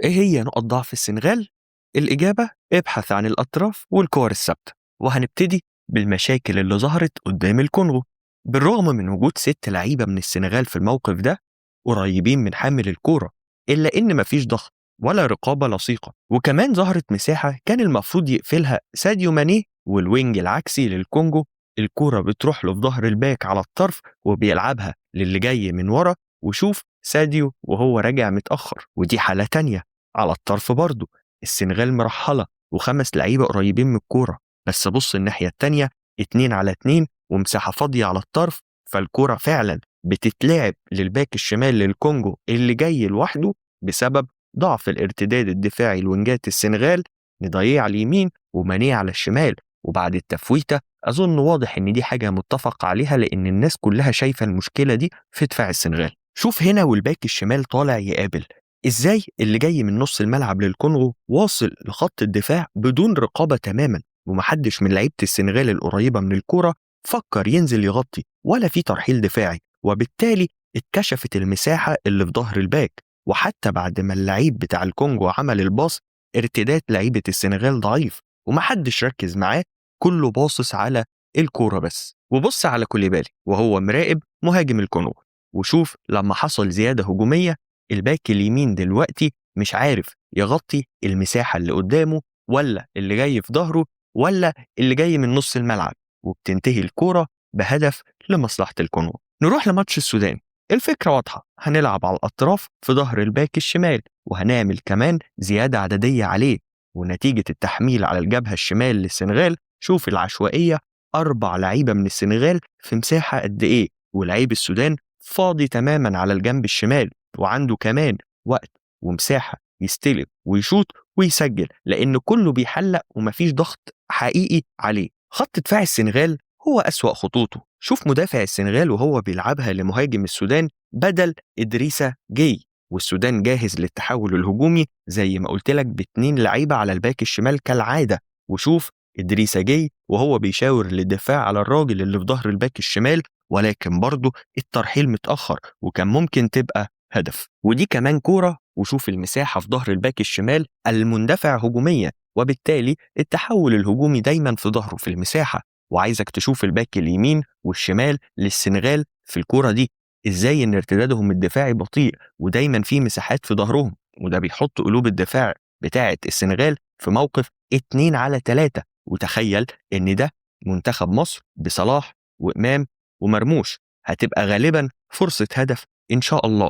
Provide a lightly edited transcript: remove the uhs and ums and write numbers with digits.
إيه هي نقط ضعف السنغال؟ الإجابة: ابحث عن الأطراف والكور الثابتة. وهنبتدي بالمشاكل اللي ظهرت قدام الكونغو. بالرغم من وجود 6 لعيبة من السنغال في الموقف ده قريبين من حامل الكورة، إلا إن مفيش ضغط ولا رقابة لصيقة، وكمان ظهرت مساحة كان المفروض يقفلها ساديو ماني وال wing العكسي للكونجو. الكورة بتروح له في ظهر الباك على الطرف وبيلعبها للي جاي من ورا، وشوف ساديو وهو راجع متأخر. ودي حالة تانية على الطرف برضه، السنغال مرحلة و5 لعيبة قريبين من الكورة، بس بص الناحية التانية 2 على 2 ومساحة فاضية على الطرف، فالكورة فعلا بتتلعب للباك الشمال للكونجو اللي جاي لوحده بسبب ضعف الارتداد الدفاعي لوينجات السنغال، نضيع على اليمين ومانيه على الشمال. وبعد التفويتة أظن واضح إن دي حاجة متفق عليها، لأن الناس كلها شايفة المشكلة دي في دفاع السنغال. شوف هنا والباك الشمال طالع يقابل إزاي، اللي جاي من نص الملعب للكونغو واصل لخط الدفاع بدون رقابة تماما، ومحدش من لعيبة السنغال القريبة من الكورة فكر ينزل يغطي ولا في ترحيل دفاعي، وبالتالي اتكشفت المساحة اللي في ظهر الباك. وحتى بعد ما اللعيب بتاع الكونغو عمل الباص، ارتداد لعيبة السنغال ضعيف ومحدش ركز معاه، كله باصص على الكورة بس. وبص على كوليبالي وهو مراقب مهاجم الكونغو، وشوف لما حصل زيادة هجومية الباك اليمين دلوقتي مش عارف يغطي المساحة اللي قدامه ولا اللي جاي في ظهره ولا اللي جاي من نص الملعب، وبتنتهي الكورة بهدف لمصلحة الكونغو. نروح لماتش السودان. الفكرة واضحة، هنلعب على الأطراف في ظهر الباك الشمال، وهنعمل كمان زيادة عددية عليه. ونتيجة التحميل على الجبهة الشمال للسنغال، شوف العشوائية، 4 لعيبة من السنغال في مساحة قد إيه، ولعيب السودان فاضي تماما على الجنب الشمال، وعنده كمان وقت ومساحة يستلم ويشوط ويسجل، لأن كله بيحلق ومفيش ضغط حقيقي عليه. خط دفاع السنغال هو أسوأ خطوطه. شوف مدافع السنغال وهو بيلعبها لمهاجم السودان بدل إدريسا جاي، والسودان جاهز للتحول الهجومي زي ما قلت لك ب2 لعيبة على الباك الشمال كالعادة. وشوف إدريسا جاي وهو بيشاور للدفاع على الراجل اللي في ظهر الباك الشمال، ولكن برضه الترحيل متأخر وكان ممكن تبقى هدف. ودي كمان كورة، وشوف المساحة في ظهر الباك الشمال المندفع هجوميا، وبالتالي التحول الهجومي دايما في ظهره في المساحة. وعايزك تشوف الباك اليمين والشمال للسنغال في الكورة دي ازاي ان ارتدادهم الدفاعي بطيء ودايما في مساحات في ظهرهم، وده بيحط قلوب الدفاع بتاعة السنغال في موقف 2 على 3. وتخيل ان ده منتخب مصر بصلاح وإمام ومرموش، هتبقى غالبا فرصة هدف إن شاء الله.